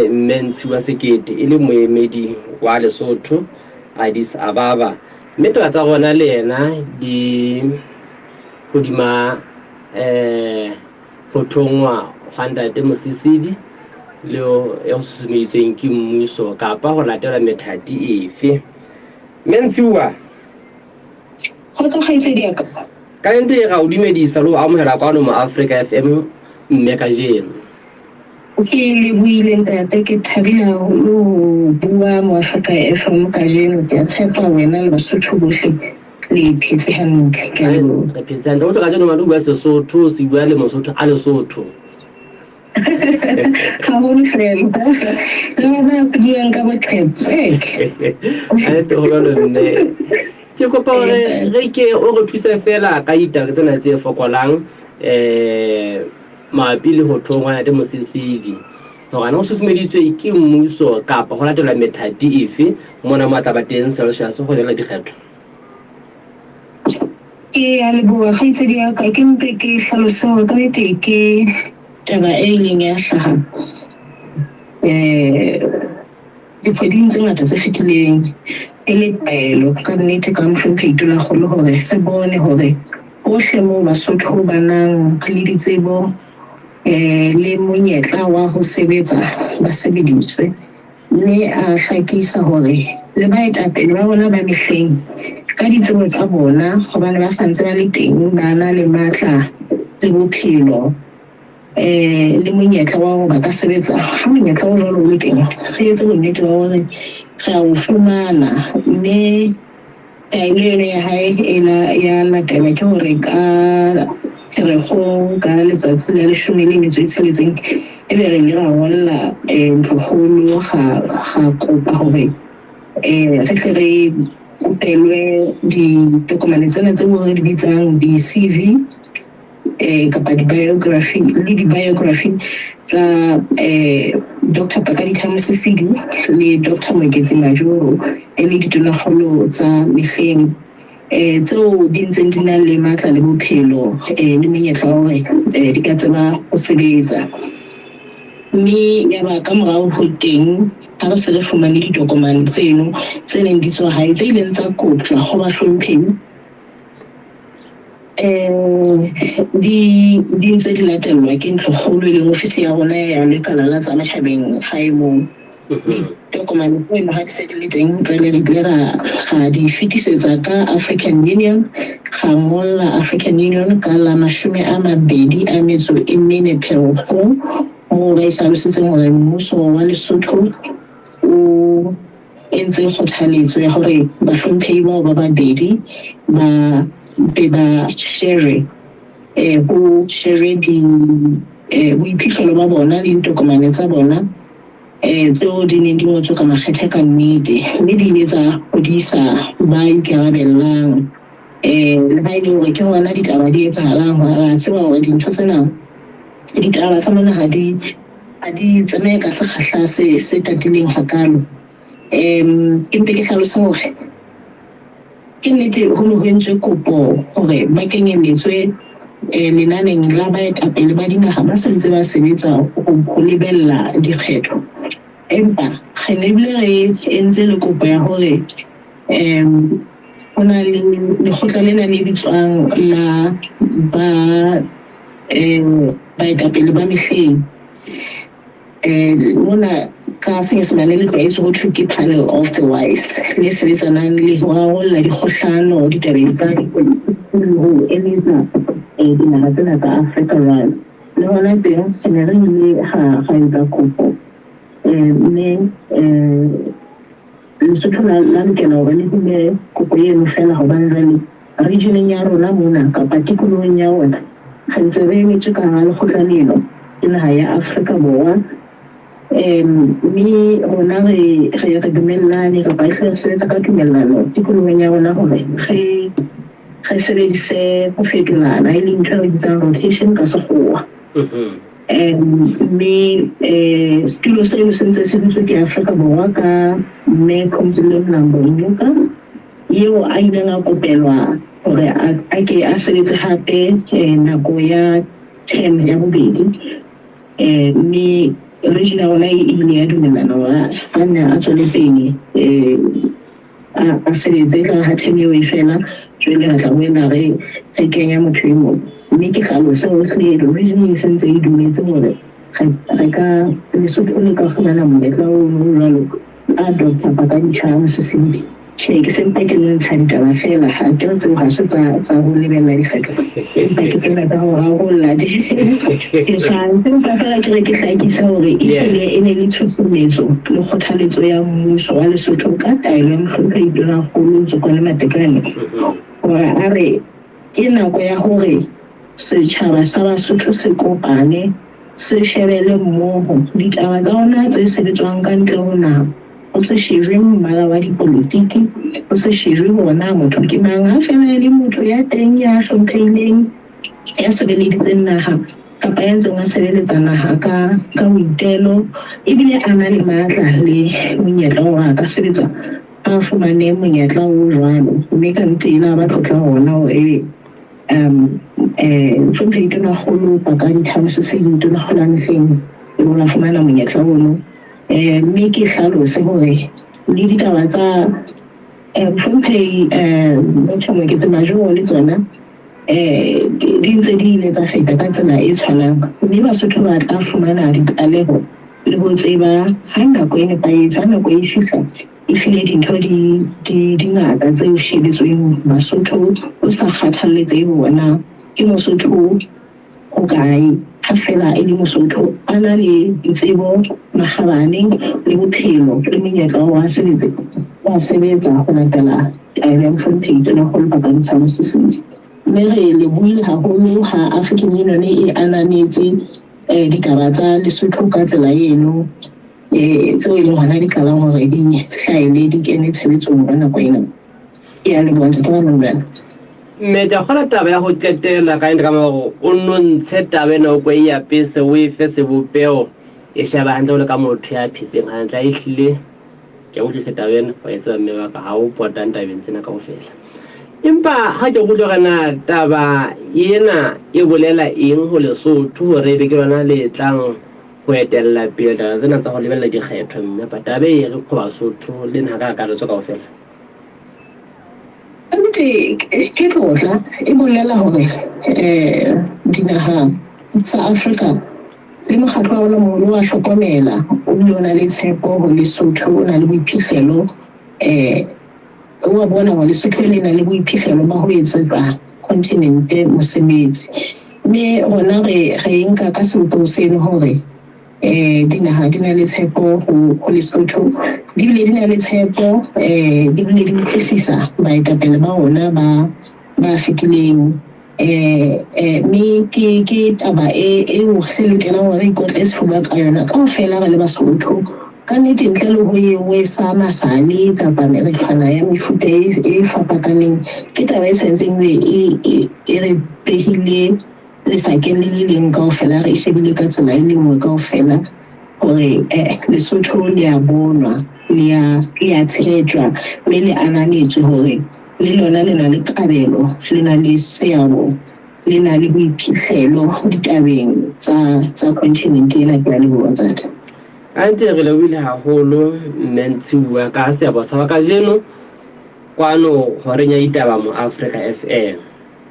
le Mme Ntshiwa Sekete e le moemedi wa Lesotho, Addis Ababa. Mme taba tsa rona le yena di hodima ho thongwa hwa Ntate Mosisili le e ho susumeditsweng ke mmuso kapa ho latelwa methati efe. Mme Ntshiwa. Kgotso kgaitsedi ya ka. Ka nnete ra o dumedisa le ho amohela kwano mo Afrika FM mme kajeno. Ke lebohile ntate, ke thabile haholo ho bua mo Afrika FM kajeno. Ke a tshepa wena le Basotho bohle le phetse hantle. Ke a leboha. Re phetse hantle. Ho kajeno ngwana o bua Sesotho, se bua le Mosotho a Lesotho. Haholo fela. Le wena o buang ka boqhetseke. Kannete ho jwalo mme. Ke kopa hore re ke o re thuse fela ka ditaba tsena tse fokolang mabapi le ho thongwa Ntate Mosisili. Hore ana ho susumeditswe ke mmuso kapa ho latelwa methati efe mona mo a tla ba teng Celsius ho jala dikgetho? Ke a leboha kgaitsedi ya ka. Ke mpe ke hlalose hore ka nnete ke taba e ileng ya hlaha dikgweding tse ngata tse fetileng e le taelo ka nnete ka Mohlomphehi Tonakgolo hore re bone hore hohle moo Basotho ba nang le ditsebo le monyetla wa ho sebetsa ba sebediswe. Mme a hlakisa hore le baetapele ba bona ba mehleng ka ditsebo tsa bona hobane ba sa ntse ba le teng ba na le matla le bophelo le monyetla wa hore ba ka sebetsa. Ha monyetla o jwalo o le teng, re etse bonnete ba hore re a o fumana. Mme taelo eno ya hae e la ya latela ke hore ka Pherekgong ka letsatsi la leshome le metso e tsheletseng ebe re ile ra ngolla ntlokgolo ga ga kopa hore re tle re kopelwe ditokomane tsena tseo re di bitsang di-CV kapa di-biography le di-biography tsa Doctor Pakalitha Mosisili le Doctor Moeketsi Majoro e le ditonakgolo tsa mehleng tseo di ntseng di na le matla le bophelo le monyetla wa hore di ka tseba ho sebetsa. Mme yaba ka morao ho teng ha re se re fumane ditokomane tseno tse neng di tswa hae tse ileng tsa koptjwa ho bahlomphehi di di ntse di latellwa ke ntlokgolo e leng ofisi ya rona ya lekala la tsa matjhabeng hae moo. Ditokomane tseno ha di se di le teng jwale re ile ra ra di fetisetsa ka African Union, ra ngolla African Union ka la 24 Pherekgong moo re hlalositseng hore mmuso wa Lesotho o entse kgothaletso ya hore bahlomphehi bao ba babedi ba be ba share ho share di boiphihlelo ba bona le ditokomane tsa bona tseo di neng di ngotswe ka makgethe ka nnete mme di ile tsa kgodisa ba ikarabellang. Le ha e le hore ke hona ditaba di etsahalang hore re a tseba hore dintho tsena ditaba tsa mona ha di ha di tsamaye ka sekgahla se se tatileng hakaalo. Ke mpe ke hlalose hore ke nnete ho ne ho entswe kopo hore ba kenyelletswe lenaneng la baetapele ba dinaha ba se ntse ba sebetsa ho lebella dikgetho. Empa re ne ebile re entse le kopo ya hore ho na le lekgotla lena le bitswang la ba baetapele ba mehleng. Mona ka Senyesemane le tlwaetswe ho thwe ke Panel of the Wise le sebetsanang le ho rarolla dikgohlano ditabeng tsa dipolotiki le ho eletsa dinaha tsena tsa Afrika jwalo. Le hona teng re ne re ile ra ra etsa kopo mme Lesotho la la lokela hore le hule kopo eno feela hobane jwale regioneng ya rona mona kapa tikolohong ya rona re ntse re emetswe ka hara lekgotla leno ke naha ya Afrika Borwa. Mme rona re re re dumellane kapa ehlile re sebetsa ka tumellano tikolohong ya rona hore re re sebedise ho fetolana e leng ntho e re bitsang rotation ka sekgowa. Mme setulo seno se ntse se dutswe ke Afrika Borwa ka Mme Phumzile Mlambo Ngcuka eo a ileng a kopelwa hore a ke a sebetse hape nako ya term ya bobedi. Mme Region ya rona e ile ya dumellana hore a nne a tswele pele a sebetse. E tlare ha term eo e fela, jwale re tla boela re re kenya motho e mong. Mme ke hlalose hore ehlile region e sentse e dumetse hore re ka Lesotho le ka fumana monyetla ono o jwalo a Doctor Pakalitha Mosisili. Tjhe, ke se mpa ke no ntsha ditaba feela, ha ke re tseo ha se tsa tsa ho lebella dikgetho, empa ke tsena tsa ho rarolla dikgang. Se mpa feela ke re ke hlakise hore ehlile e ne le tshusumetso le kgothaletso ya mmuso wa Lesotho ka taelo ya Mohlomphehi Tonakgolo Tsokwane Matekane hore a re ke nako ya hore setjhaba sa Basotho se kopane, se shebele mmoho ditaba tsa rona tse sebetswang ka ntle ho naha. Ho se shejwe mmala wa dipolotiki, ho se shejwe hore na motho ke mang, ha feela e le motho ya teng ya hlomphehileng, ya sebeleditseng naha kapa ya ntseng a sebeletsa naha ka ka boitelo ebile a na le matla le monyetla wa hore a ka sebetsa, a fumane monyetla o jwalo. Mme ka nnete e la ba tlotla hona hore ebe um Mohlomphehi Tonakgolo Pakadi Thabo Sesedi, Tonakgolo ya mehleng, e be o la fumana monyetla ono. Mme ke hlalose hore le ditaba tsa Mohlomphehi Doctor Moeketsi Majoro le tsona di ntse di ile tsa feta ka tsela e tshwanang, mme Basotho ba tla fumana ditlaleho le ho tseba ha nako e nepahetse, ha nako e fihla. Ehlile dintho di di di ngata tseo shebetsweng Basotho ho sa kgathalletsehe hore na ke Mosotho hokae, ha feela e le Mosotho a na le ditsebo, makgabane le bophelo le monyetla wa hore a sebetse, o a sebetsa ho latela taelo ya Mohlomphehi Tonakgolo Pakalitha Mosisili. Mme re lebohile haholo ha African Union e ananetse ditaba tsa Lesotho ka tsela eno. Tseo e leng hona di qalang hore di hlahele di kene tshebetsong ka nako ena. Ke a leboha Ntate Ramolwana. Mme ke a kgola taba ya ho qetela ka nnete ka mora hore o nontshe taba ena o ko e apese o e fe sebopeho e sheba hantle o le ka motho ya phetseng hantle. Ehlile ke a utlwisisa taba ena wa e tseba mme wa ka ha o potang tabeng tsena kaofela. Empa ha ke utlwe hore na taba ena e bolela eng ho Lesotho hore ebe ke lona le tlang ho etella pele taba tsena tsa ho lebella dikgetho mme taba e re ho Basotho le naha ka kakaretso kaofela. Kannete ke tlotla e bolela hore dinaha tsa Afrika le mokgatlo wa ona moholo wa hlokomela o bile o na le tshepo ho Lesotho, o na le boiphihlelo o a bona hore Lesotho le na le boiphihlelo ba ho etsetsa kontinente mosebetsi. Mme rona re re e nka ka sebopeho seno hore dinaha di na le tshepo ho ho Lesotho, di bile di na le tshepo di bile di utlwisisa baetapele ba rona ba ba fetileng. Mme ke ke taba e eo re lokelang hore re ikotle sefuba ka yona kaofela re le Basotho. Ka nnete ntle le ho e wesa masale kapa meretlwana ya mefuta e e fapakaneng, ke taba e tshwanetseng ebe e e e re behile lesakeng le le leng kaofela, re e shebile ka tsela e le nngwe kaofela hore Lesotho le a bonwa, le a le a tshetjwa mme le ananetswe hore le lona le na le kabelo, le na le seabo, le na le boiphihlelo ditabeng tsa tsa kontinente ena. Ke a leboha ntate. Kannete re lebohile haholo Mme Ntshiuwa ka seabo sa hao kajeno kwano Horeng ya Ditaba mo Afrika FM.